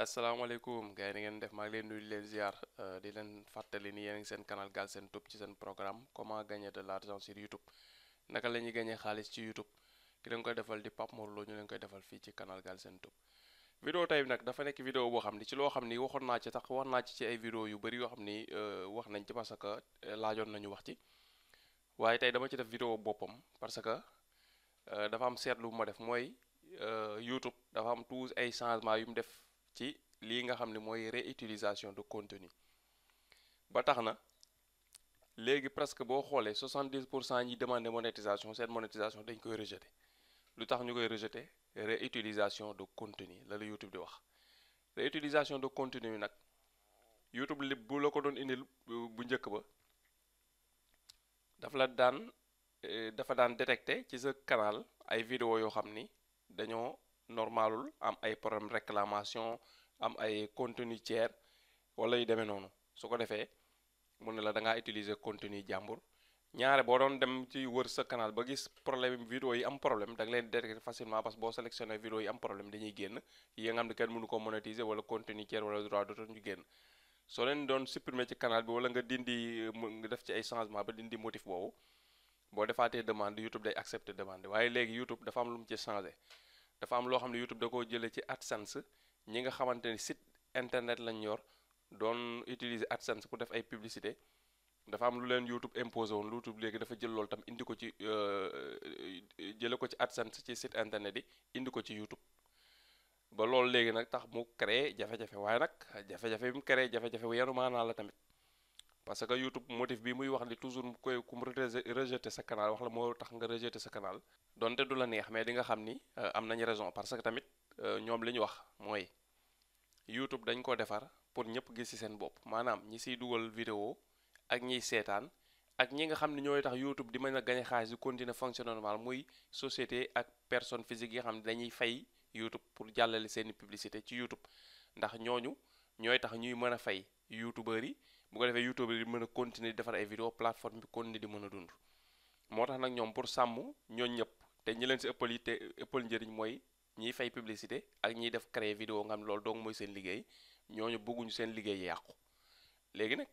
asalaamaaleykum gars yi ngeen def maa ngi leen nuyu di leen ziar di leen fàttali ni yéen a ngi seen canal Galsen Tube ci seen programme comment gagner de l'argent sur YouTube naka la ñuy gagner xaalis ci YouTube ki leen koy defal di Pape Mor Lo ñu leen koy defal fii ci canal Galsen Tube. vidéo tey bi nag dafa nekk vidéo boo xam ni ci loo xam ni waxoon naa ci tax wax naa ci ay vidéo yu bëri yoo xam ni wax nañ ci parce que laajoon nañu wax ci waaye tey dama ci def vidéo boppam parce que dafa am seetlu bu ma def mooy YouTube dafa am tous ay changements yu mu def ci lii nga xam ne mooy réutilisation de contenu ba tax na léegi presque boo xoolee 70% ñi demandé monétisation seen monétisation dañ koy rejeté lu tax ñu koy rejeté réutilisation de contenu la YouTube di wax réutilisation de contenu nag YouTube li bu la ko doon indil bu njëkk ba dafa daan détecté ci sa canal ay vidéo yoo xam ni dañoo normalul am ay problème réclamation am ay contenu tiers wala yu demee noonu su ko defee mu ne la da ngaa utiliser contenu jàmbur ñaare boo doon dem ci wër sa canal ba gis problème vidéo yi am problème da nga leen détecter facilement parce que boo sélectionné vidéo yi am problème dañuy génn yi nga xam ne kenn mënu ko monétiser wala contenu tiers wala droit d'auteur ñu génn soo leen doon supprimer ci canal bi wala nga dindi nga def ci ay changement ba dindi motif boobu boo defaatee demande YouTube day accepter demande waaye léegi YouTube dafa am lu mu ci changé dafa am loo xam ne YouTube da koo jëlee ci AdSense ñi nga xamante ni site internet lañ yor doon utiliser AdSense pour def ay publicité dafa am lu leen YouTube imposé woon YouTube léegi dafa jël loolu tam indi ko ci jële ko ci AdSense ci site internet yi indi ko ci YouTube ba loolu léegi nag tax mu créé jafe-jafe waaye nag jafe-jafe bi mu créé jafe-jafe bu yanu maanaa la tamit parce que YouTube motif bi muy wax ni toujours mu koy ku mu rejeté sa canal wax la moo tax nga rejeté sa canal donte du la neex mais di nga xam ni am nañ raison parce que tamit ñoom li ñu wax mooy YouTube dañ ko defar pour ñëpp gis ci seen bopp maanaam ñi siy dugal vidéo ak ñiy seetaan ak ñi nga xam ne ñooy tax YouTube di mën a gañe xaalis di continuer fonctionner normal muy société ak personne physique yi nga xam ne dañuy fay YouTube pour jàllale seeni publicité ci YouTube ndax ñooñu ñooy tax ñuy mën a fay youtubeurs yi bu ko defee youtubeurs yi mën a continuer di defar ay vidéo plateforme bi continuer di mën a dund moo tax nag ñoom pour sàmm ñooñ ñëpp te ñi leen si ëppal yi te ëppal njëriñ mooy ñiy fay publicité ak ñiy def créer vidéo nga xam ne loolu donc mooy seen liggéey ñooñu bëgguñu seen liggéey yàqu léegi nag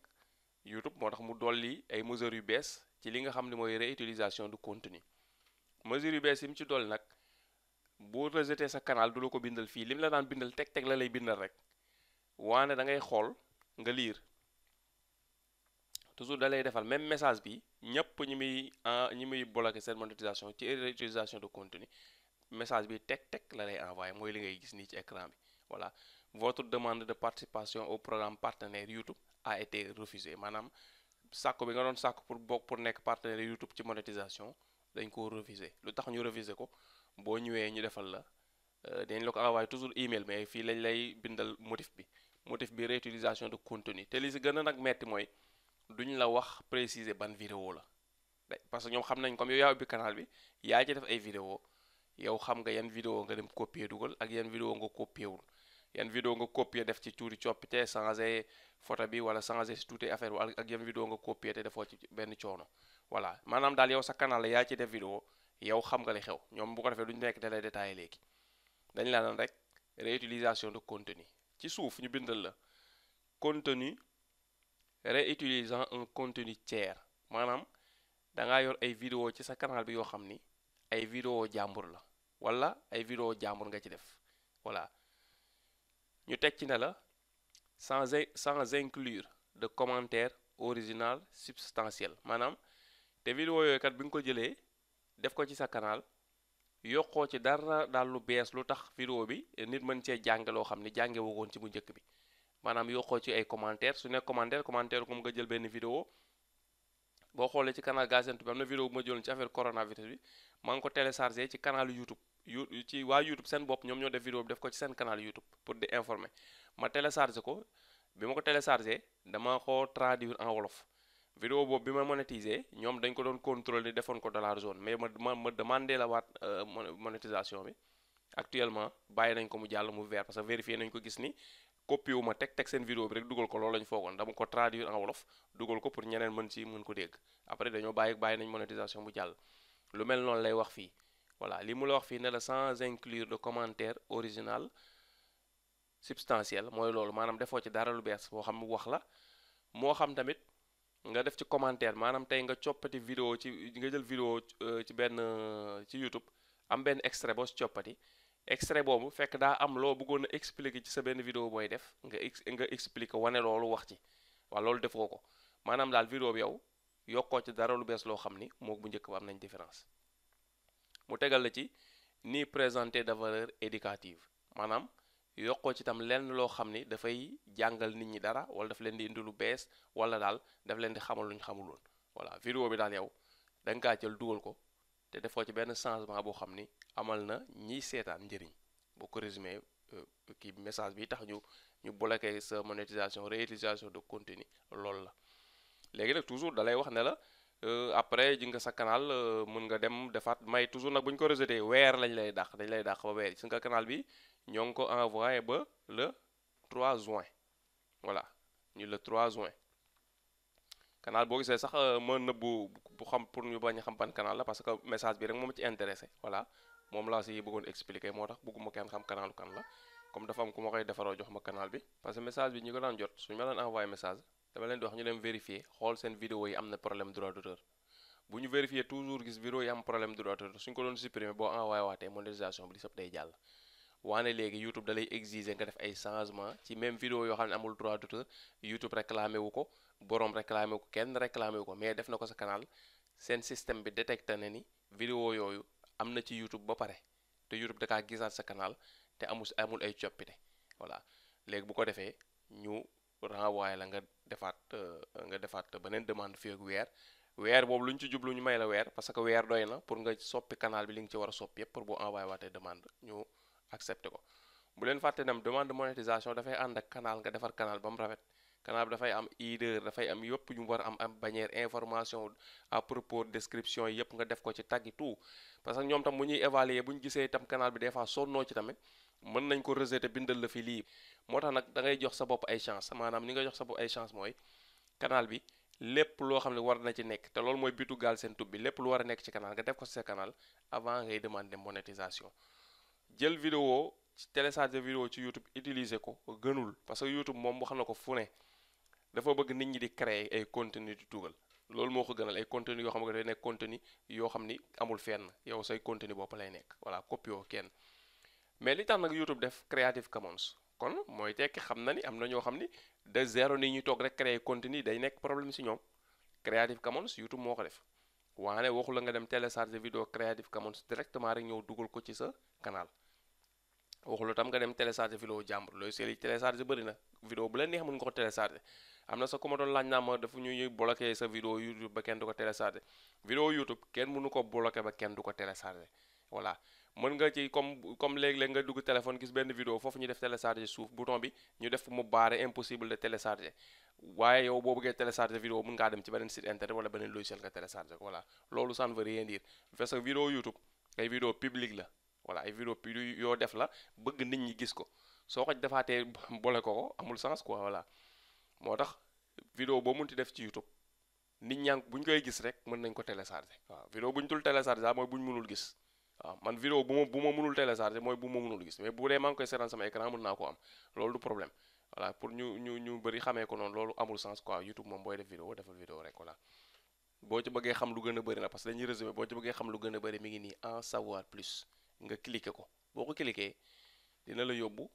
YouTube moo tax mu dolli ay mesures yu bees ci li nga xam ne mooy réutilisation du contenu mesures yu bees yi mu ci dolli nag boo rejeté sa canal du la ko bindal fii li mu la daan bindal teg la lay bindal rek waane da ngay xool nga lire toujours da lay defal même message bi ñëpp ñi muy bloqué seen monétisation ci réutilisation de contenu message bi teg la lay envoyé mooy li ngay gis nii ci écran bi voilà votre demande de participation au programme partenaire YouTube a été refusée maanaam sàkku bi nga doon sàkku pour bokk pour nekk partenaire YouTube ci monétisation dañ ko refuser lu tax ñu refuser ko boo ñëwee ñu defal la dañ la ko envoyé toujours email mais fii lañ lay bindal motif bi réutilisation de contenu te li si gën a nag metti mooy duñ la wax préciser ban vidéo la parce que ñoom xam nañ comme yow yaa ubbi canal bi yaa ci def ay vidéo yow xam nga yan vidéo nga dem copier dugal ak yan vidéo nga copier wul yan vidéo nga copier def ci tuuti coppite changer photo bi wala changer si tuuti affaire bi ak yan vidéo nga copier te defoo ci benn coono voilà maanaam daal yow sa canal la yaa ci def vidéo yow xam nga li xew ñoom bu ko defee duñu nekk da lay détaillé léegi dañ la naan rek réutilisation de contenu ci suuf ñu bindal la contenu réutilisant un contenu tiers maanaam da ngaa yor ay vidéo ci sa canal bi yoo xam ni ay vidéo jàmbur la wala ay vidéo jàmbur nga ci def voilà ñu teg ci ne la sans inclure de commentaire original substantiel maanaam te vidéo yooyu kat bi nga ko jëlee def ko ci sa canal yokkoo ci dara daal lu bees lu tax vidéo bi nit mën cee jànge loo xam ni jànge woon ci bu njëkk bi maanaam yokkoo ci ay commentaire su nekk commentaire comme nga jël benn vidéo boo xoolee ci canal Galsen Tube am na vidéo bu ma jëloon ci affaire coronavirus bi maa ngi ko téléchargé ci canal YouTube ci waa YouTube seen bopp ñoom ñoo def vidéo bi def ko ci seen canal YouTube pour di informer ma téléchargé ko bi ma ko téléchargé dama ko traduire en wolof vidéo boobu bi ma monétisé ñoom dañ ko doon contrôler defoon ko dollar zone mais ma demandé la waat monétisation bi actuellement bàyyi nañ ko mu jàll mu vert parce que vérifié nañ ko gis ni copie wu ma teg seen vidéo bi rek dugal ko loolu lañ foogoon dama ko traduire en wolof dugal ko pour ñeneen mën ko dégg après dañoo bàyyi nañ monétisation bu jàll lu mel noonu lay wax fii voilà li mu la wax fii ne la sans inclure de commentaire original substantiel mooy loolu maanaam defoo ci dara lu bees boo xam wax la moo xam tamit nga def ci commentaire maanaam tey nga coppati vidéo ci nga jël vidéo ci benn ci YouTube am benn extrait boo ci coppati extrait boobu fekk daa am loo bëggoon a expliquer ci sa benn vidéo booy def nga expliquer wane loolu wax ci waaw loolu defoo ko maanaam daal vidéo bi yow yokkoo ci dara lu bees loo xam ni moo bu njëkk ba am nañ différence mu tegal la ci ni présenter de valeur éducative maanaam yokkoo ci tam lenn loo xam ni dafay jàngal nit ñi dara wala daf leen di indi lu bees wala daal daf leen di xamal lu ñu xamul woon voilà vidéo bi daal yow da nga kaa jël dugal ko te defoo ci benn changement boo xam ni amal na ñiy seetaan njëriñ boo ko résumé kii message bi tax ñu bloqué sa monétisation réutilisation de contenu loolu la léegi nag toujours da lay wax ne la après ji nga sa canal mën nga dem defaat may toujours nag bu ñu ko rejeté weer lañ lay dàq dañ lay dàq ba weer gis nga canal bi ñoo ngi ko envoyé ba le 3 juin voilà ñu le 3 juin canal boo gisee sax mën na bu xam pour ñu bañ a xam ban canal la parce que message bi rek moom ci intéressé voilà moom laa si bëggoon expliquer moo tax bëgguma kenn xam canalu kan la comme dafa am ku ma koy defaroo jox ma canal bi parce que message bi ñi ko daan jot suñu ma daan envoyé message dama leen di wax ñu dem vérifier xool seen vidéo yi am na problème droit d'auteur bu ñu vérifier toujours gis vidéo yi am problème droit d'auteur suñ ko doon supprimer boo envoyé waatee monétisation bi di sëpp day jàll waane léegi YouTube da lay exiger nga def ay changement ci même vidéo yoo xam ne amul droit d'auteur YouTube réclamé wu ko boroom réclamé wu ko kenn réclamé wu ko mais def na ko sa canal seen système bi détecté na ni vidéo yooyu am na ci YouTube ba pare te YouTube da kaa gisaat sa canal te amul ay coppite voilà léegi bu ko defee ñu renvoyé la nga defaat beneen demande fii ak weer boobu lu ñu ci jublu ñu may la weer parce que weer doy na pour nga soppi canal bi li nga ci war a soppi yépp pour boo envoyé waatee demande ñu accepté ko bu leen fàtte nam demande de monétisation dafay ànd ak canal nga defar canal ba mu rafet canal bi dafay am header dafay am yëpp yu mu war a am bannière information à propos description yi yëpp nga def ko ci tag yi tout parce que ñoom tam bu ñuy évaluer bu ñu gisee itam canal bi des fois sonnoo ci tamit mën nañ ko rejeter bindal la fi lii moo tax nag da ngay jox sa bopp ay chance maanaam ni nga jox sa bopp ay chance mooy canal bi lépp loo xam ne war na ci nekk te loolu mooy bitu Galsen Tube bi lépp lu war a nekk ci canal nga def ko ci sa canal avant ngay demander monétisation jël vidéo télécharger vidéo ci YouTube utiliser ko gënul parce que YouTube moom wax na ko fu ne dafa bëgg nit ñi di créer ay contenu di dugal loolu moo ko gënal ay contenu yoo xam ne day nekk contenu yoo xam ni amul fenn yow say contenu bopp lay nekk voilà copier kenn mais li tax nag YouTube def Creative Commons kon mooy tekki xam na ni am na ñoo xam ni de zéro ni ñu toog rek créer contenu day nekk problème si ñoom Creative Commons YouTube moo ko def waane waxu la nga dem télécharger vidéo Creative Commons directement rek ñëw dugal ko ci sa canal waxula tam nga dem télécharger vidéo jàmbur looy seeli télécharger bëri na vidéo bu leen neex mën nga ko télécharger am na sa ku ma doon laaj naa ma dafa ñuy bloquer sa vidéo YouTube ba kenn du ko télécharger vidéo YouTube kenn mënu ko bloquer ba kenn du ko télécharger voilà mën nga ci comme léeg-léeg nga dugg téléphone gis benn vidéo foofu ñu def télécharger suuf bouton bi ñu def mu barré impossible de télécharger waaye yow boo bëggee télécharger vidéo mën ngaa dem ci beneen site internet wala beneen logiciel nga télécharger ko voilà loolu ça ne veut rien dire parce que vidéo YouTube ay vidéo publique la voilà ay vidéo yoo def la bëgg nit ñi gis ko soo ko defaatee boole ko amul sens quoi voilà moo tax vidéo boo mënti def ci YouTube nit ñaa bu ñu koy gis rek mën nañ ko télécharger waaw vidéo bu ñu tul télécharger daal mooy bu ñu mënul gis waaw man vidéo bu ma mënul télécharger mooy bu ma mënul gis mais bu dee maa ngi koy seetaan sama écran mën naa ko am loolu du problème voilà pour ñu bëri xamee ko noonu loolu amul sens quoi YouTube moom booy def vidéo defal vidéo rek voilà boo ci bëggee xam lu gën a bëri na parce que dañuy résumé boo ci bëggee xam lu gën a bëri mi ngi nii en savoir plus nga cliquer ko boo ko cliquer dina la yóbbu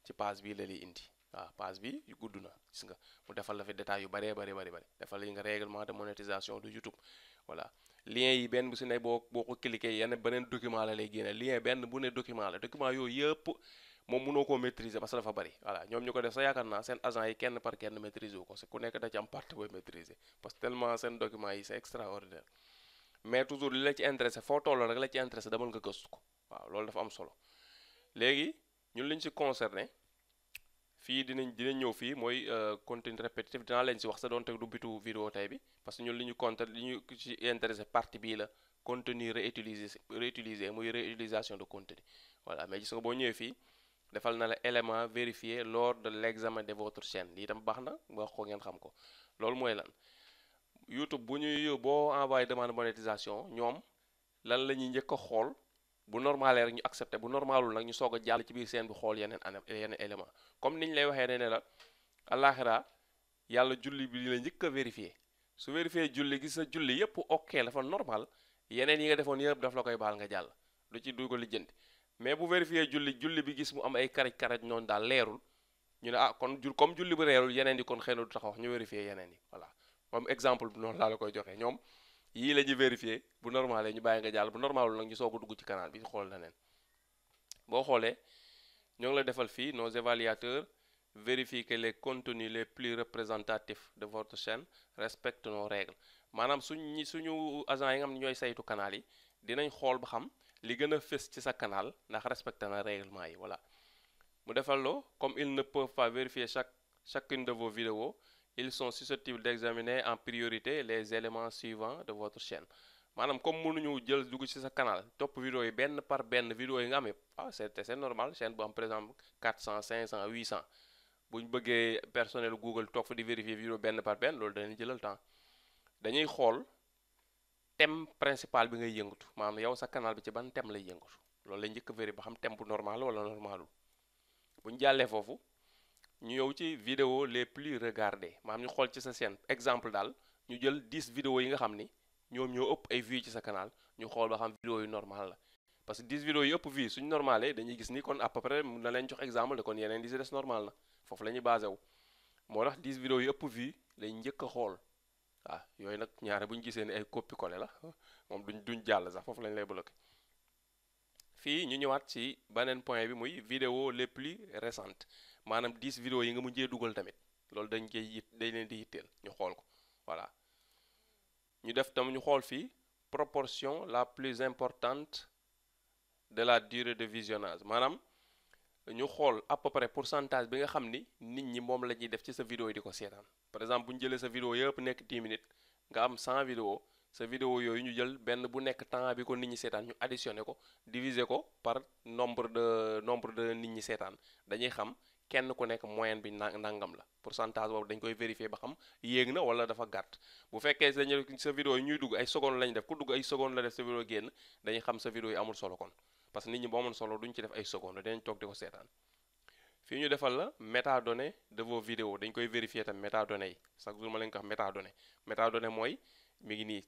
ci page bi la lay indi waaw page bi yu gudd na gis nga mu defal la fi détails yu bëree bëri defal la nga règlement de monétisation de YouTube voilà lien yi benn bu si ne boo ko cliquer yenn beneen document la lay génne lien benn bu ne document la document yooyu yëpp moom mënoo koo maîtriser parce que dafa bëri voilà ñoom ñu ko def sa yaakaar naa seen agent yi kenn par kenn maîtriser wu ko ku nekk da ci am partie booy maîtriser parce que tellement seen document yi c'est extraordinaire mais toujours li la ci intéressé foo toll rek la ci intéressé demal nga gëstu ko waaw loolu dafa am solo léegi ñun li ñu si concerné fii dinañ ñëw fii mooy contenu répétitif dinaa leen si wax sa doon teg du bitu vidéo tey bi parce que ñun li ñu ci intéressé partie bii la contenu réutilisé muy réutilisation de contenu voilà mais gis nga boo ñëwee fii defal na la élément vérifié lors de l'examen de votre chaîne lii tam baax na wax ko ngeen xam ko loolu mooy lan YouTube boo envoyé demande monétisation ñoom lan la ñuy njëkk a xool bu normalé rek ñu accepté bu normalul nag ñu soog a jàll ci biir scène bi xool yeneen élément comme niñ lay waxee ne la àllaaxira yàlla julli bi la njëkk a vérifier su vérifier julli gi sa julli yépp ok la fa normal yeneen yi nga defoon yëpp daf la koy baal nga jàll du ci du ko lijjanti mais bu vérifier julli bi gis mu am ay karaj noonu daal leerul ñu ne ah kon comme julli bu leerul yeneen yi kon xëy na du taxaw ñu vérifier yeneen yi voilà comme exemple bi noonu laa la koy joxee ñoom yii la ñuy vérifier bu normalé ñu bàyyi nga jàll bu normalul nag ñu soog a dugg ci canal bi xool leneen boo xoolee ñoo ngi la defal fii nos évaluateurs vérifient que les contenus les plus représentatifs de votre chaîne respectent nos règles maanaam suñu agent yi nga xam ne ñooy saytu canal yi dinañ xool ba xam li gën a fës ci sa canal ndax respecté na règlement yi voilà mu defal loo comme ils ne peuvent pas vérifier chacune de vos vidéos ils sont susceptibles d'examiner en priorité les éléments suivants de votre chaîne maanaam comme mënuñu jël dugg ci sa canal topp vidéo yi benn par benn vidéo yi nga am yëpp c'est normal chaîne bu am par exemple 400 500 800 bu ñu bëggee personnel Google toog fa di vérifier vidéo benn par benn loolu dañuy jëlal temps dañuy xool thème principal bi ngay yëngatu maanaam yow sa canal bi ci ban thème lay yëngatu loolu la njëkk a vérifier ba xam thème bu normal wala normalul bu ñu jàllee foofu ñu ñëw ci vidéo les plus regardées maanaam ñu xool ci sa chaîne exemple daal ñu jël 10 vidéos yi nga xam ni ñoom ñoo ëpp ay vues ci sa canal ñu xool ba xam vidéo yu normal la parce que 10 vidéos yi ëpp vues suñu normalé dañuy gis ni kon à peu près mun na leen jox exemple de kon yeneen di si des normal na foofu la ñuy basé wu moo tax 10 vidéos yi ëpp vues lañ njëkk a xool waaw yooyu nag ñaare bu ñu gisee ni ay copie collé la moom duñ jàll sax foofu lañ lay bloqué fii ñu ñëwaat ci beneen point bi muy vidéo les plus récentes maanaam 10 vidéos yi nga mujjee dugal tamit loolu dañ leen di yitteel ñu xool ko voilà ñu def tam ñu xool fii proportion la plus importante de la durée de visionnage maanaam ñu xool à peu près pourcentage bi nga xam ni nit ñi moom la ñuy def ci sa vidéo yi di ko seetaan par exemple bu ñu jëlee sa vidéo yëpp nekk 10 minutes nga am 100 vidéo sa vidéo yooyu ñu jël benn bu nekk temps bi ko nit ñi seetaan ñu additionné ko diviser ko par nombre de nit ñi seetaan dañuy xam kenn ku nekk moyenne bi nangam la pourcentage boobu dañ koy vérifier ba xam yéeg na wala dafa gàtt bu fekkee sa vidéo yi ñuy dugg ay secondes lañ def ku dugg ay secondes la def sa vidéo génn dañuy xam sa vidéo yi amul solo kon parce que nit ñi boo amoon solo duñ ci def ay secondes dañ toog di ko seetaan fii ñu defal la métadonnées de vos vidéos dañ koy vérifier tam métadonnées yi chaque jour ma leen ko wax métadonnées mooy mi ngi nii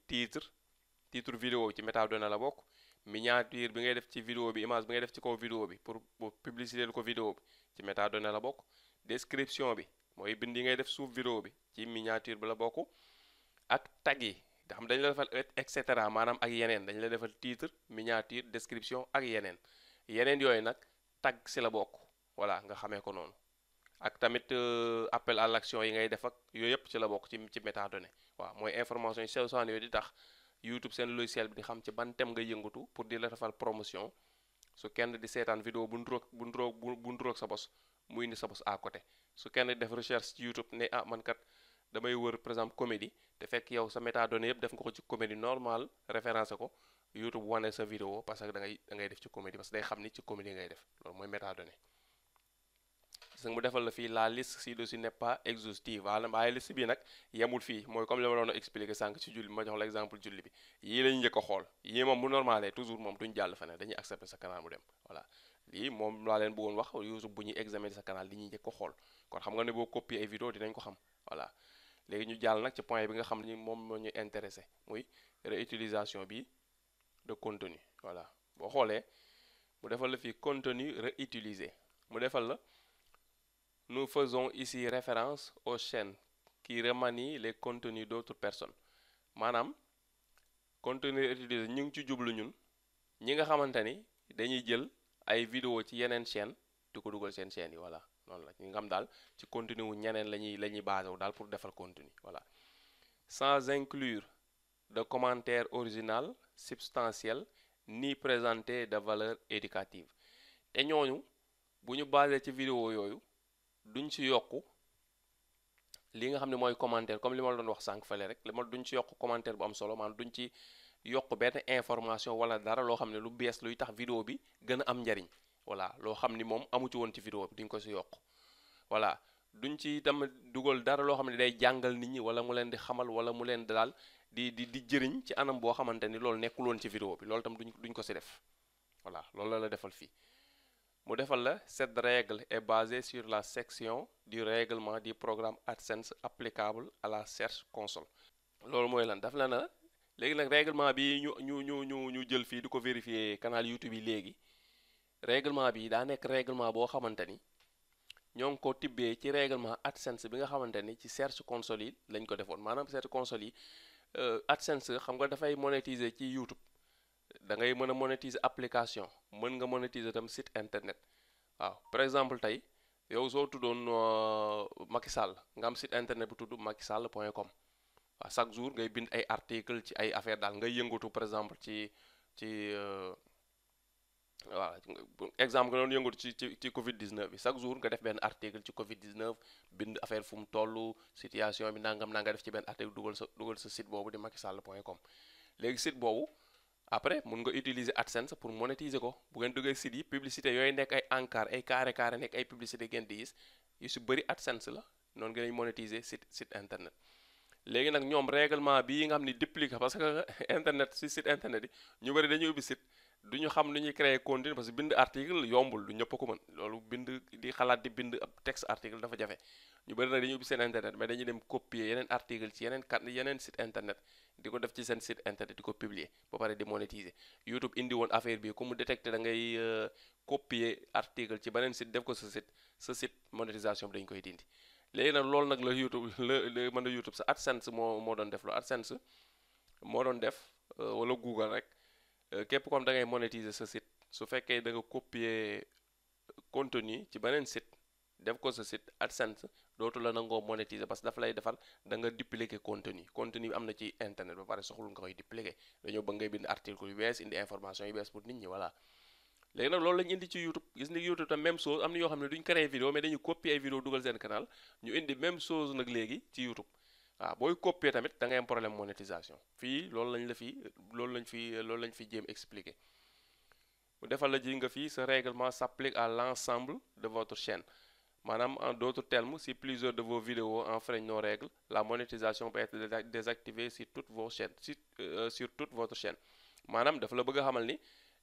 titre vidéo bi ci métadonnées la bokk miniature bi ngay def ci vidéo bi image bi ngay def ci kaw vidéo bi pour publicité ko vidéo bi ci métadonnées la bokk description bi mooy bind yi ngay def suuf vidéo bi ci miniature bi la bokk ak tag yi nga xam dañ la defal et cetera maanaam ak yeneen dañ la defal titre miniature description ak yeneen yooyu nag tag si la bokk voilà nga xamee ko noonu ak tamit appel à l'action yi ngay def ak yooyu yëpp ci la bokk ci métadonnées waaw mooy information yi sew saan yooyu di tax YouTube seen logiciel bi di xam ci ban thème nga yëngatu pour di la defal promotion su kenn di seetaan vidéo bu nduroog sa bos muy indi sa bos à côté su kenn di def recherche ci YouTube ne ah man kat damay wër par exemple comédie te fekk yow sa métadonnées yëpp def nga ko ci comédie normal référencé ko YouTube wane sa vidéo parce que da ngay def ci comédie parce que day xam ni ci comédie ngay def loolu mooy métadonnées gis nga mu defal la fii la liste ci-dessus n'est pas exhaustive waaye liste bi nag yemul fii mooy comme li ma doon expliquer sànq ci julli ma jox la exemple julli bi yii lañu njëkk a xool yii moom bu normalé toujours moom duñ jàll feneen dañuy accepter sa canal mu dem voilà lii moom laa leen bëggoon wax YouTube bu ñuy examiner sa canal li ñuy njëkk a xool kon xam nga ne boo copier ay vidéo dinañ ko xam voilà léegi ñu jàll nag ci point bi nga xam ni moom moo ñu intéressé muy réutilisation bi de contenu voilà boo xoolee mu defal la fii contenu réutilisé mu defal la nous faisons ici référence aux chaînes qui remanient les contenus d'autres personnes maanaam contenu réutilisé ñu ngi ci jublu ñun ñi nga xamante ni dañuy jël ay vidéo ci yeneen chaîne di ko dugal seen chaîne yi voilà noonu la ñu nga xam daal ci contenu wu ñeneen la ñuy basé wu daal pour defal contenu voilà sans inclure de commentaires original substantiels ni présenter de valeur éducative te ñooñu bu ñu basé ci vidéo yooyu duñ ci yokku li nga xam ne mooy commentaire comme li ma la doon wax sànq fële rek duñ ci yokk commentaire bu am solo maanaam duñ ci yokk benn information wala dara loo xam ne lu bees luy tax vidéo bi gën a am njariñ voilà loo xam ni moom amu ci woon ci vidéo bi duñ ko ci yokk voilà duñ ci itam dugal dara loo xam ne day jàngal nit ñi wala mu leen di xamal wala mu leen daal di jëriñ ci anam boo xamante ni loolu nekkul woon ci vidéo bi loolu itam duñ ko ci def voilà loolu la defal fii mu defal la cette règle est basée sur la section du règlement du programme AdSense applicable à la Search Console. loolu mooy lan daf la na léegi nag règlement bi ñu jël fii di ko vérifier canal YouTube yi léegi règlement bi daa nekk règlement boo xamante ni ñoo ngi ko tibbee ci règlement AdSense bi nga xamante ni ci Search Console yi lañ ko defoon maanaam Search Console yi AdSense xam nga dafay monétiser ci YouTube da ngay mën a monétiser application mën nga monétiser tam site internet waaw par exemple tey yow soo tuddoon Macky Sall nga am site internet bu tudd macysall.com waaw chaque jour ngay bind ay article ci ay affaire daal ngay yëngatu par exemple ci waaw exemple nga doon yëngatu ci Covid 19 bi chaque jour nga def benn article ci Covid 19 bind affaire fu mu toll situation bi nangam naa nga def ci benn article dugal sa site boobu di macysall.com léegi site boobu après mun nga utiliser AdSense pour monétiser ko bu ngeen duggee site yi publicité yooyu nekk ay encart ay carré nekk ay publicité ngeen di gis yu si bëri AdSense la noonu ngeen monétiser site internet léegi nag ñoom règlement bii nga xam ni duplique parce que internet si site internet yi ñu bëri dañuy ubbi site du ñu xam nu ñuy créer contenu parce que bind article yombul du ñëpp ko mën loolu bind di xalaat di bind ab texte article dafa jafe ñu bëri nag dañuy ubbi seen internet mais dañuy dem copier yeneen article ci yeneen site internet di ko def ci seen site internet di ko publier ba pare di monétiser YouTube indi woon affaire bi ku mu détecté da ngay copier article ci beneen site def ko sa site monétisation bi dañu koy dindi léegi nag loolu nag la YouTube la mën a YouTube sa AdSense moo doon def loolu AdSense moo doon def wala Google rek képp comme da ngay monétiser sa site su fekkee da nga copier contenu ci beneen site def ko sa site AdSense dootu la nangoo monétiser parce que dafa lay defal da nga dupliquer contenu bi am na ci internet ba pare soxlul nga koy dupliquer dañoo bëgg ngay bind article yu bees indi information yu bees pour nit ñi voilà léegi nag loolu lañu indi ci YouTube gis ni YouTube tam même chose am na yoo xam ne duñ créer vidéo mais dañu copier ay vidéo dugal seen canal ñu indi même chose nag léegi ci YouTube waaw booy copier tamit da ngay am problème monétisation fii loolu lañ fi jéem expliquer mu defal la ji nga fii ce règlement s'applique à l'ensemble de votre chaîne maanaam en d'autres termes si plusieurs de vos vidéos enfreignent nos règles la monétisation peut être désactivée sur toutes vos chaînes sur toute votre chaîne maanaam dafa la bëgg a xamal ni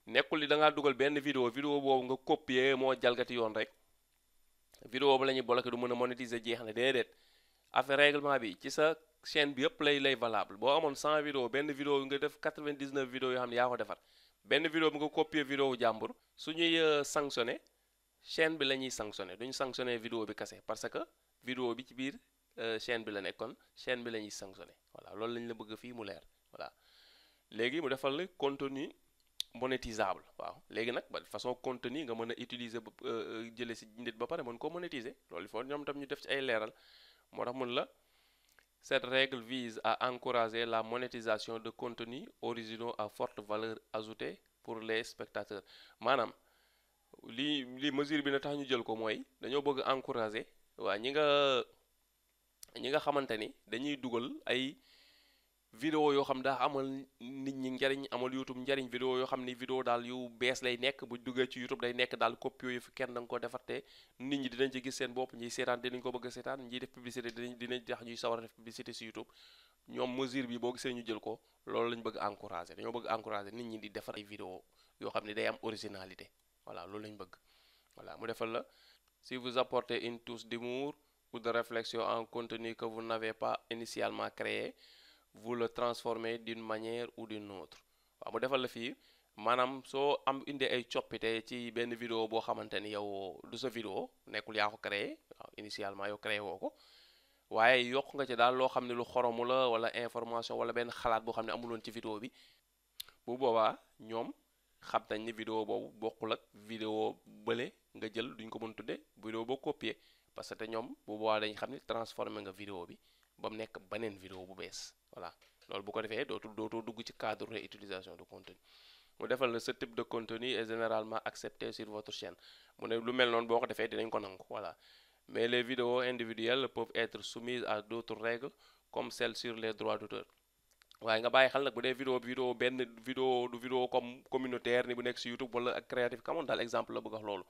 nekkul ni da ngaa dugal benn vidéo boobu nga copier moo jalgati yoon rek vidéo bu la ñuy bloqué du mën a monétiser jeex na déedéet affaire règlement bi ci sa chaîne bi yëpp lay valable boo amoon 100 vidéo benn vidéo nga def 99 vidéo yoo xam ne yaa ko defar benn vidéo bi nga copier vidéo jàmbur su ñuy sanctionné chaîne bi la ñuy sanctionné duñu sanctionné vidéo bi kase parce que vidéo bi ci biir chaîne bi la nekkoon chaîne bi la ñuy sanctionné voilà loolu lañ la bëgg fii mu leer voilà léegi mu defal la contenu monétisable waaw léegi nag ba façon contenu nga mën a utiliser ba jëlee si nit ba pare mën ko monétiser loolu il faut ñoom tam ñu def ci ay leeral moo tax mun la cette règle vise à encourager la monétisation de contenus originaux à forte valeur ajoutée pour les spectateurs maanaam lii mesure bi na tax ñu jël ko mooy dañoo bëgg encourager waa ñi nga xamante ni dañuy dugal ay vidéo yoo xam daa amal nit ñi njariñ amal YouTube njariñ vidéo yoo xam ni vidéo daal yu bees lay nekk bu duggee ci YouTube day nekk daal copie yu fi kenn da nga ko defar te nit ñi dinañ ci gis seen bopp ñiy seetaan dinañ ko bëgg a seetaan ñiy def publicité dinañ tax ñuy sawar a def publicité ci YouTube ñoom mesure bi boo gisee ñu jël ko loolu lañ bëgg encourager dañoo bëgg encourager nit ñi di defar ay vidéo yoo xam ne day am originalité voilà loolu lañ bëgg voilà mu defal la si vous apportez une touche d'humour ou de réflexion en contenu que vous n'avez pas initialement créé vous le transformez d'une manière ou d'une autre waaw mu defal la fii maanaam soo am indi ay coppite ci benn vidéo boo xamante ni yow du sa vidéo nekkul yaa ko créé waaw initialement yow créé woo ko waaye yokk nga ci daal loo xam ne lu xoromu la wala information wala benn xalaat boo xam ne amuloon ci vidéo bi bu boobaa ñoom xam nañ ni vidéo boobu bokkul ak vidéo bële nga jël duñ ko mën tudde vidéo boo copier parce que ñoom bu boobaa dañ xam ni transformé nga vidéo bi ba mu nekk beneen vidéo bu bees voilà loolu bu ko defee dootoo dugg ci cadre réutilisation de contenu mu defal la ce type de contenu est généralement accepté sur votre chaîne mu ne lu mel noonu boo ko defee dinañ ko nangu voilà mais les vidéos individuelles peuvent être soumises à d'autres règles comme celles sur les droits d'auteur waaye nga bàyyi xel nag bu dee benn vidéo du vidéo comme communautaire ni bu nekk si YouTube wala ak Creative Commons daal exemple la bëgg wax loolu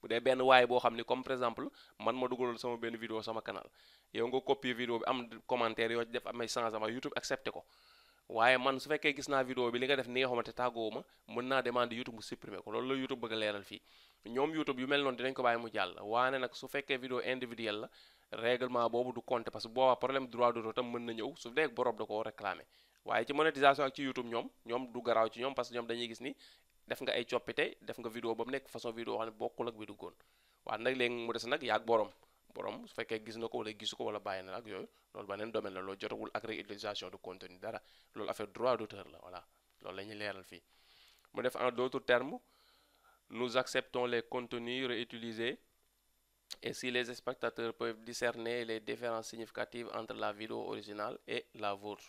bu dee benn waaye boo xam ni comme par exemple man ma dugaloon sama benn vidéo sama canal yow nga copier vidéo bi am commentaire yoo ci def amay changement YouTube accepté ko waaye man su fekkee gis naa vidéo bi li nga def neexuma te tàggoo ma mën naa demander YouTube mu supprimer ko loolu la YouTube bëgg a leeral fii ñoom YouTube yu mel noonu dinañ ko bàyyi mu jàll waane nag su fekkee vidéo individuelle la règlement boobu du compter parce que boobaa problème droit d'auteur tam mën na ñëw su dee borom da koo réclamer waaye ci monétisation ak ci YouTube ñoom du garaaw ci ñoom parce que ñoom dañuy gis ni def nga ay coppite def nga vidéo ba mu nekk façon vidéo xam ne bokkul ak bi duggoon waaw nag léegi mu des nag yaag borom su fekkee gis na ko wala gisu ko wala bàyyi na ak yooyu loolu beneen domaine la loolu jotagul ak réutilisation de contenu dara loolu affaire droit d'auteur la voilà loolu la ñuy leeral fii mu def en d'autres termes nous acceptons les contenus réutilisés et si les spectateurs peuvent discerner les différences significatives entre la vidéo originale et la vôtre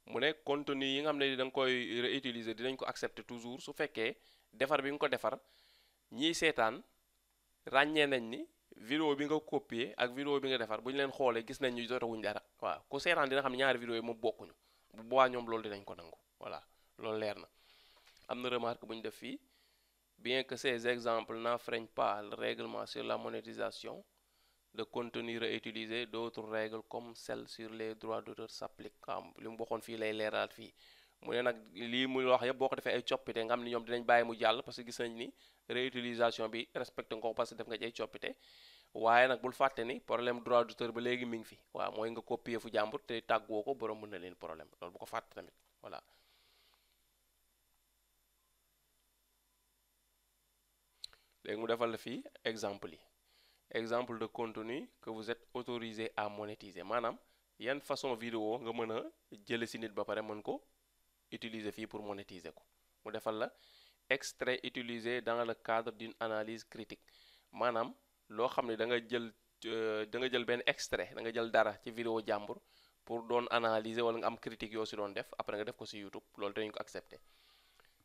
mu ne contenu yi nga xam ne da nga koy réutiliser dinañ ko accepter toujours su fekkee defar bi nga ko defar ñiy seetaan ràññee nañ ni vidéo bi nga copier ak vidéo bi nga defar bu ñu leen xoolee gis nañ ñu jotawuñ dara waaw ku seetaan dina xam ñaari vidéo yi moom bokkuñu bu boobaa ñoom loolu dinañ ko nangu voilà loolu leer na am na remarque bu ñu def fii bien que ces exemples n'enfreignent pas le règlement sur la monétisation de contenu réutilisé d'autres règles comme celles sur les droits d'auteur s'appliquent li mu waxoon fii lay leeral fii mu ne nag lii muy wax yëpp boo ko defee ay coppite nga xam ni ñoom dinañ bàyyi mu jàll parce que gis nañ ni réutilisation bi respecté nga ko parce que def nga ci ay coppite waaye nag bul fàtte ni problème droit d'auteur ba léegi mi ngi fi waaw mooy nga copier fu jàmbur te tàggoo ko borom mën na leen problème loolu bu ko fàtte tamit voilà léegi mu defal la fii exemple yi exemple de contenu que vous êtes autorisé à monétiser maanaam yan façon vidéo nga mën a jële si nit ba pare mën ko utiliser fii pour monétiser ko mu defal la extrait utilisé dans le cadre d'une analyse critique maanaam loo xam ne da nga jël benn extrait da nga jël dara ci vidéo jàmbur pour doon analyser wala nga am critique yoo si doon def après nga def ko si YouTube loolu dañu ko accepter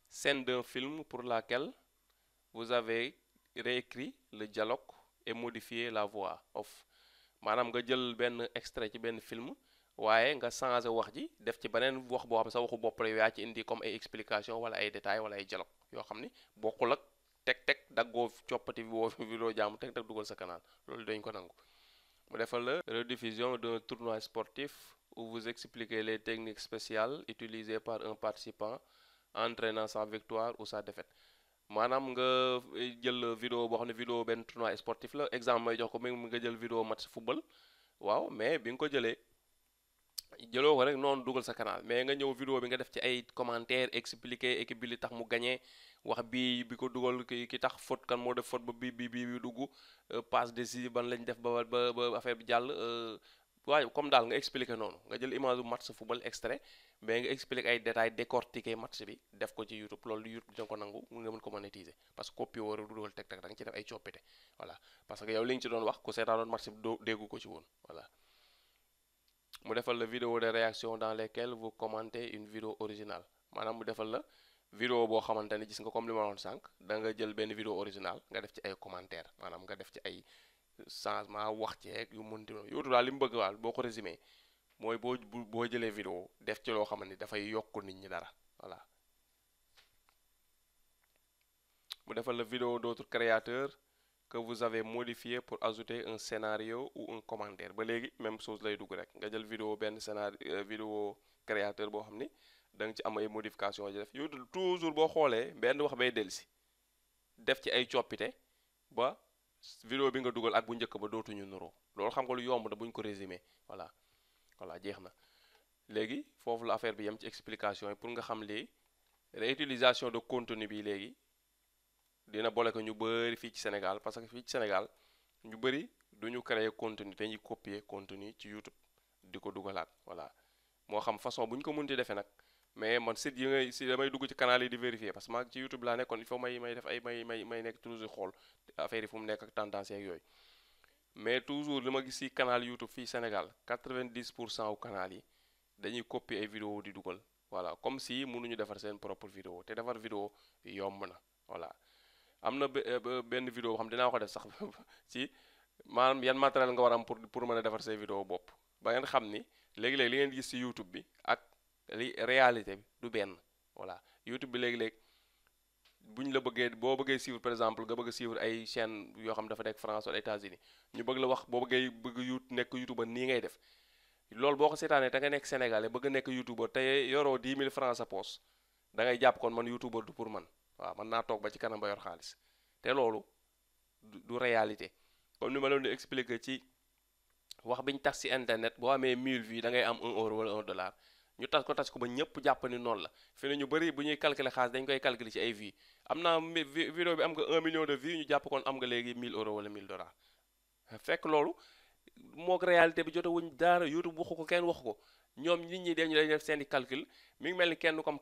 scène d'un film pour laquelle vous avez réécrit le dialogue et modifié la voix off maanaam nga jël benn extrait ci benn film waaye nga changé wax ji def ci beneen wax boo xam ne sa waxu bopp la yaa ci indi comme ay explication wala ay détails wala ay dialogue yoo xam ni bokkul ak teg daggoo coppati woo vidéo jàmm teg dugal sa canal loolu dañ ko nangu mu defal la rediffusion d'un tournoi sportif où vous expliquez les techniques spéciales utilisées par un participant entraînant sa victoire ou sa défaite maanaam nga jël vidéo boo xam ne vidéo benn tournoi sportif la exemple may jox ko mi nga jël vidéo match football waaw mais bi nga ko jëloo ko rek noonu dugal sa canal mais nga ñëw vidéo bi nga def ci ay commentaire expliquer équipe bi li tax mu gagné wax bi ko dugal ki tax faute kan moo def faute ba bi dugg passe décisive ban lañ def ba affaire bi jàll waaye comme daal nga expliquer noonu nga jël image bu match football extrait mais nga expliquer ay détails décortiquer match bi def ko ci YouTube loolu YouTube dina ko nangu nga mën ko monétiser parce que copie war a dugal teg da nga ci def ay coppite voilà parce que yow li nga ci doon wax ku seetaanoon match bi doo déggu ko ci woon voilà mu defal la vidéo de réaction dans lesquelles vous commentez une vidéo originale maanaam mu defal la vidéo boo xamante ne gis nga comme li ma waxoon sànq da nga jël benn vidéo originale nga def ci ay commentaire maanaam nga def ci ay changement wax ceeg yu mënti noonu YouTube daal li mu bëgg waal boo ko résumé mooy boo jëlee vidéo def ci loo xamante ni dafay yokk nit ñi dara voilà mu defal la vidéo d'autres créateurs que vous avez modifié pour ajouter un scénario ou un commentaire ba léegi même chose lay dugg rek nga jël vidéo benn scénario vidéo créateur boo xam ni da nga ci am ay modification ji def YouTube toujours boo xoolee benn wax bay dellusi def ci ay coppite ba vidéo bi nga dugal ak bu njëkk ba dootuñu nuroo loolu xam nga lu yomb na bu ñu ko résumé voilà jeex na léegi foofu la affaire bi yem ci explication yi pour nga xam lii réutilisation de contenu bi léegi dina boole ko ñu bëri fii ci Sénégal parce que fii ci Sénégal ñu bëri du ñu créer contenu dañuy copier contenu ci YouTube di ko dugalaat voilà moo xam façon bu ñu ko mënti defee nag mais man site yi ngay si damay dugg ci canal yi di vérifier parce que maa ci YouTube laa nekkoon il faut may def ay may nekk toujours xool affaire yi fu mu nekk ak tendance yeeg yooyu mais toujours li ma gis si canal YouTube fii Sénégal 90% wu canal yi dañuy copier ay vidéo di dugal voilà comme si mënuñu defar seen propre vidéo te defar vidéo yomb na voilà am na benn vidéo boo xam dinaa ko def sax ci maanaam yan matériel nga war am pour mën a defar say vidéo bopp ba ngeen xam ni léegi-léegi li ngeen gis ci YouTube bi ak li réalité bi du benn voilà YouTube bi léegi-léegi buñ la bëggee boo bëggee suivre par exemple nga bëgg a suivre ay chaîne yoo xam dafa nekk France wala États-Unis ñu bëgg la wax boo bëgg nekk YouTube ba nii ngay def loolu boo ko seetaanee te nga nekk sénégalais bëgg a nekk youtubeur te yoroo 10 000 francs sa poche da ngay jàpp kon man youtubeur du pour man. waaw mën naa toog ba ci kanam ba yor xaalis te loolu du réalité comme ni ma leen di expliquer ci wax bi ñu tas ci internet boo amee 1000 vues da ngay am 1 euro wala 1 dollar ñu tas ko ba ñëpp jàpp ni noonu la fi ne ñu bëri bu ñuy calculer xaalis dañ koy calculer ci ay vues am naa vidéo bi am nga 1 million de vues ñu jàpp kon am nga léegi 1000 euros wala 1000 dollars fekk loolu mook réalité bi jotewuñ dara YouTube waxu ko kenn waxu ko ñoom nit ñi dañu def seen i calcul mi ngi mel ni kenn comme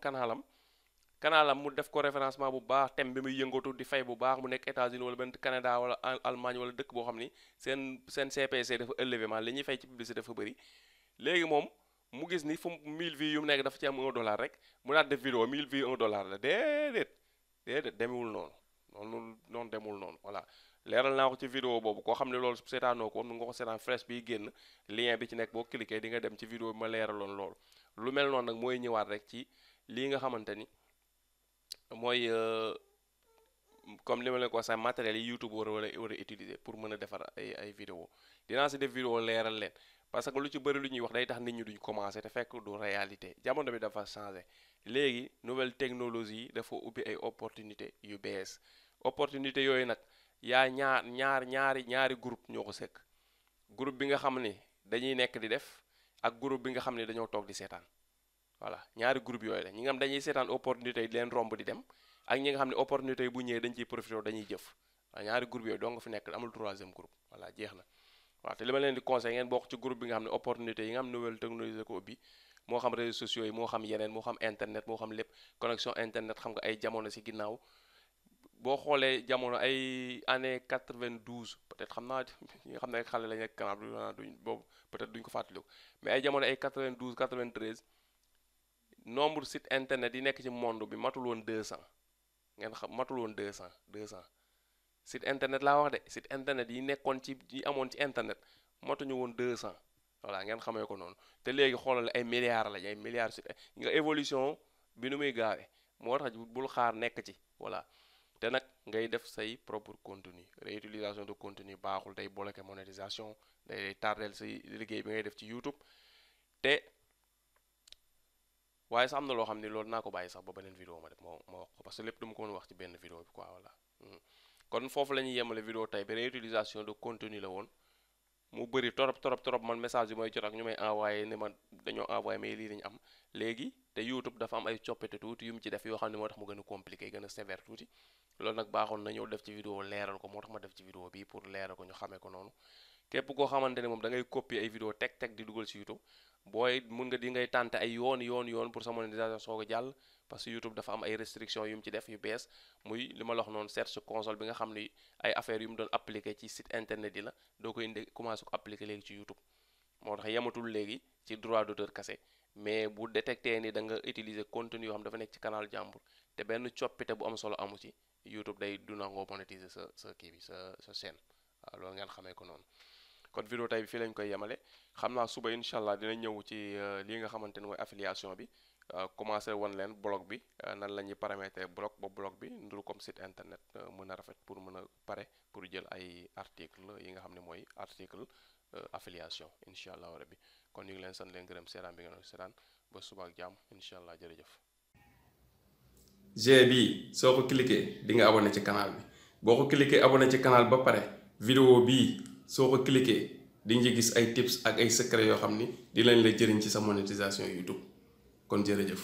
kanaalam mu def ko référencement bu baax thème bi muy yëngatu di fay bu baax mu nekk États-Unis wala benn Canada wala Allemagne wala dëkk boo xam ni seen CPC dafa élevé man li ñuy fay ci publicité dafa bëri léegi moom mu gis ni fu 1000 vues yu mu nekk dafa ci am 1 dollar rek mu daal def vidéo 1000 vues 1 dollar la déedéet demewul noonu demul noonu voilà leeral naa ko ci vidéo boobu koo xam ne loolu seetaanoo ko nga ko seetaan fresh biy génn lien bi ci nekk boo cliquer di nga dem ci vidéo bi ma leeraloon loolu lu mel noonu nag mooy ñëwaat rek ci lii nga xamante ni mooy comme li ma leen ko wax sax matériel yi YouTube war a utiliser pour mën a defar ay vidéo dinaa si def vidéo leeral leen parce que lu ci bëri lu ñuy wax day tax nit ñi duñ commencer te fekk du réalité jamono bi dafa changé léegi nouvelle technologie yi dafa ubbi ay opportunité yu bees opportunité yooyu nag yaa ñaari groupe ñoo ko sekk groupe bi nga xam ne dañuy nekk di def ak groupe bi nga xam ne dañoo toog di seetaan voilà ñaari groupe yooyu la ñi nga xam dañuy seetaan opportunité yi di leen romb di dem ak ñi nga xam ne opportunité yi bu ñëwee dañ ciy profité dañuy jëf waaw ñaari groupe yooyu doo nga fi nekk amul troisième groupe voilà jeex na waaw te li ma leen di conseil ngeen bokk ci groupe bi nga xam ne opportunité yi nga xam nouvelle technologie ko ubbi moo xam réseaux sociaux yi moo xam yeneen moo xam internet moo xam lépp connexion internet xam nga ay jamono si ginnaaw boo xoolee jamono ay année 92 peut-être xam naa ñi nga xam ne xale lañ nekk kanam duñ boobu peut-être duñ ko fàttaliku mais ay jamono ay 92 93 nombre site internet yi nekk ci monde bi matul woon 200 ngeen xam matul woon 200 site internet laa wax de site internet yi nekkoon ci yi amoon ci internet matuñu woon 200 voilà ngeen xamee ko noonu te léegi xoolal ay milliards lañ ay milliards site nga évolution bi nu muy gaawee moo tax bul xaar nekk ci voilà te nag ngay def say propre contenu réutilisation de contenu baaxul day bloquer monétisation day tardeel say liggéey bi ngay def ci YouTube te waaye sax am na loo xam ne loolu naa ko bàyyi sax ba beneen vidéo ma def ma wax ko parce que lépp dama ko mën wax ci benn vidéo bi quoi voilà kon foofu la ñuy yemale vidéo tey bi réutilisation de contenu la woon mu bëri torop man message yi mooy jot ak ñu may envoyé ne ma dañoo envoyé mais lii lañu am léegi te YouTube dafa am ay coppite tuuti yu mu ci def yoo xam ne moo tax mu gën a compliqué gën a sévère tuuti loolu nag baaxoon na ñëw def ci vidéo leeral ko moo tax ma def ci vidéo bi pour leeral ko ñu xamee ko noonu képp koo xamante ne moom da ngay copier ay vidéo teg di dugal ci YouTube booy mun nga di ngay tànte ay yoon pour sa monétisation soo ko jàll parce que YouTube dafa am ay restrictions yu mu ci def yu bees muy li ma la wax noonu Search Console bi nga xam ni ay affaires yu mu doon appliqué ci site internet yi la doo koy indi commencé ko appliqué léegi ci YouTube moo tax yematul léegi ci droit d'auteur kase mais bu détecté ni da nga utiliser contenu yoo xam dafa nekk ci canal jàmbur te benn coppite bu am solo amu ci YouTube day du nangoo monétiser sa kii bi sa chaîne waaw loolu ngeen xamee ko noonu kon vidéo tey bi fii lañ koy yemale xam naa suba incha allah dina ñëw ci lii nga xamante ne mooy affiliation bi commencé wan leen blog bi nan la ñuy paramétrer blog bi nduru comme site internet mën a rafet pour mën a pare pour jël ay article yi nga xam ne mooy article affiliation incha allah rabbi kon ñu ngi leen sant leen gërëm seetaan bi ngeen seetaan ba suba ak jàmm incha allah jërëjëf. G bi soo ko cliquer di nga abonné ci canal bi boo ko cliquer abonné ci canal ba pare vidéo bii soo ko cliquer di nga gis ay tips ak ay secret yoo xam ni di lañ la jëriñ ci sa monétisation YouTube kon jërëjëf.